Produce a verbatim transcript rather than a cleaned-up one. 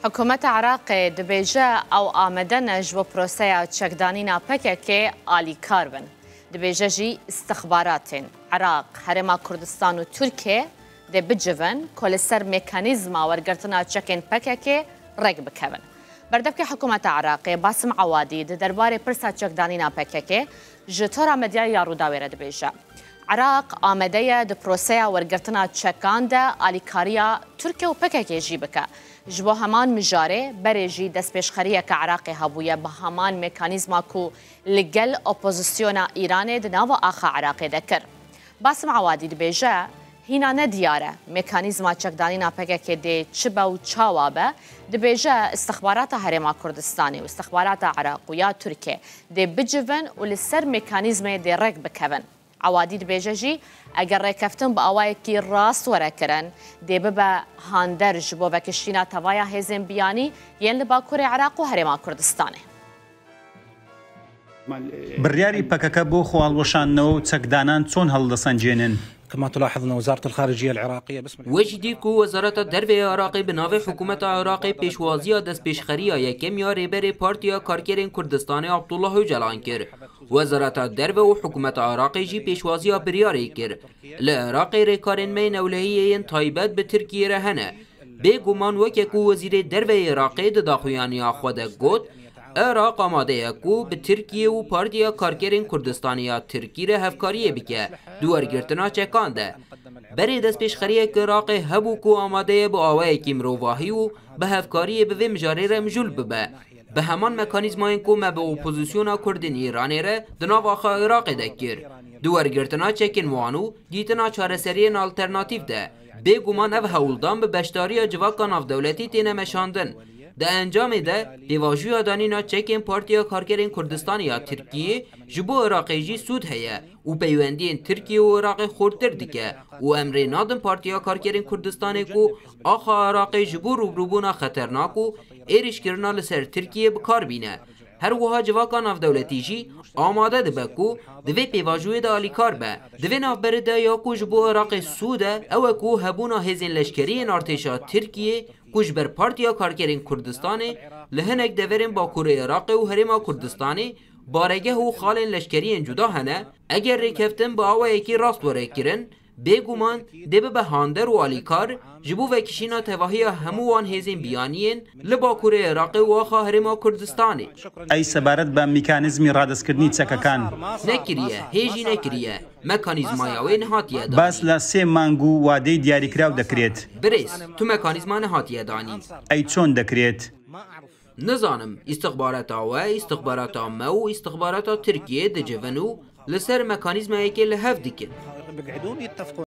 Hikûmeta Iraqê dibêje ew amade ne ji bo proseya çekdanîna P K K alîkar bin. Dibêje jî istixbaratên Iraq, Herêma Kurdistan û Tirkiye dê bicivin ku li ser mekanîzma wergirtina çekên P K K rêk bikevin. Berdevkê Hikûmeta Iraqê Basim Ewadî di derbarê pirsa çekdanîna P K K ji tora medyayê ya Rûdawê re dibêje. Iraq amade ye di proseya wergirtina çekan de alîkariya Tirkiye û P K K jî bike. Ji bo heman mijarê berê jî destpêşxeriyeke Iraqê hebûye bi heman mekanîzma ku li gel opozisyona Îranê di nava axa Iraqê de kir. Basim Ewadî dibêje, hîna ne diyar e mekanîzma çekdanîna P K K dê çi be û çawa be, dibêje istixbarata Herêma Kurdistanê û istixbarata Iraq û ya Tirkiye dê bicivin û li ser mekanîzmê dê rêk bikevin. Ewadî dibêje jî, eger rêkeftin bi awayekî rast were kirin, dê bibe hander ji bo vekişîna tevaya hêzên biyanî yên li Bakurê Iraq û Herêma Kurdistanê. Biryarî P K K بۆ خۆهەڵوەشاندنەوە و چەکدانان چۆن هەڵدەسەنجێنن؟ كما تلاحظ أن وزارة الخارجية العراقية باسم We jî dît ku Wezareta Derve ya Iraqê bi navê Hikûmeta Iraqê pêşwaziya destpêşxeriya yekem ya Rêberê Partiya Karkerên Kurdistanê Abdullah Ocalan kir. Wezareta Derve û Hikûmeta Iraqê jî pêşwaziya biryarê kir. Li Iraqê rêkarên me yên ewlehiyê yên taybet bi Tirkiyê re hene. Bêguman weke ku Wezîrê Derve yê Iraqê di daxuyaniya xwe de got, Iraq amade ye ku bi Tirkiye û Partiya Karkerên Kurdistanê ya Tirkî re hevkariyê bike di wergirtina çekan de. Berê destpêşxeriyeke Iraqê hebû ku amade ye bi awayekî mirovahî û bi hevkariyê bi vê mijarê re mijûl bibe. Bi heman mekanîzmayên ku me bi opozisyona Kurd ên Îranê re di nav axa Iraqê de kir, di wergirtina çekên wan û dîtina çareseriyên alternatîf de, bêguman ev hewldan bi beşdariya civaka navdewletî têne meşandin. Di encamê de, pêvajoya danîna çekên Partiya Karkerên Kurdistanê ya Tirkiyê ji bo Iraqê jî sûd heye û peywendiyên Tirkiye û Iraqê xurttir dike û em rê nadin Partiya Karkerên Kurdistanê ku axa Iraqê ji bo rûbirûbûna xeternak û êrîşkirina li ser Tirkiyê bi kar bîne. Her wiha civaka navdewletî jî amade dibe ku di vê pêvajoyê de alîkar be. Di vê navberê de ya ku ji bo Iraqê sûd e, ew e ku hebûna hêzên leşkerî yên artêşa Tirkiyê ku ji ber Partiya Karkerên Kurdistanê li hinek deverên Bakurê Iraqê û Herêma Kurdistanê baregeh û xalên leşkerî yên cuda hene, eger rêkeftin bi awayekî rast were kirin, bêguman dê bibe hander û alîkar ji bo vekişîna tevahiya hemû wan hêzên biyanî yên li Bakurê Iraqê û axa Herêma Kurdistanê. ئەی سەبارەت بە میکانیزمی ڕادەستکردنی چەکەکان؟ Nekiriye, hê jî nekiriye. Mekanîzmaya wê nehatiye danîn. باس لە سێ مانگ و وادەی دیاریکراو دەکرێت. Birêz, tu mekanîzma nehatiye danîn. ئەی چۆن دەکرێت؟ Nizanim, îstixbarata we, îstixbarata me û îstixbarata Tirkiyê dicivin û li ser mekanîzmayekê li hev dikin.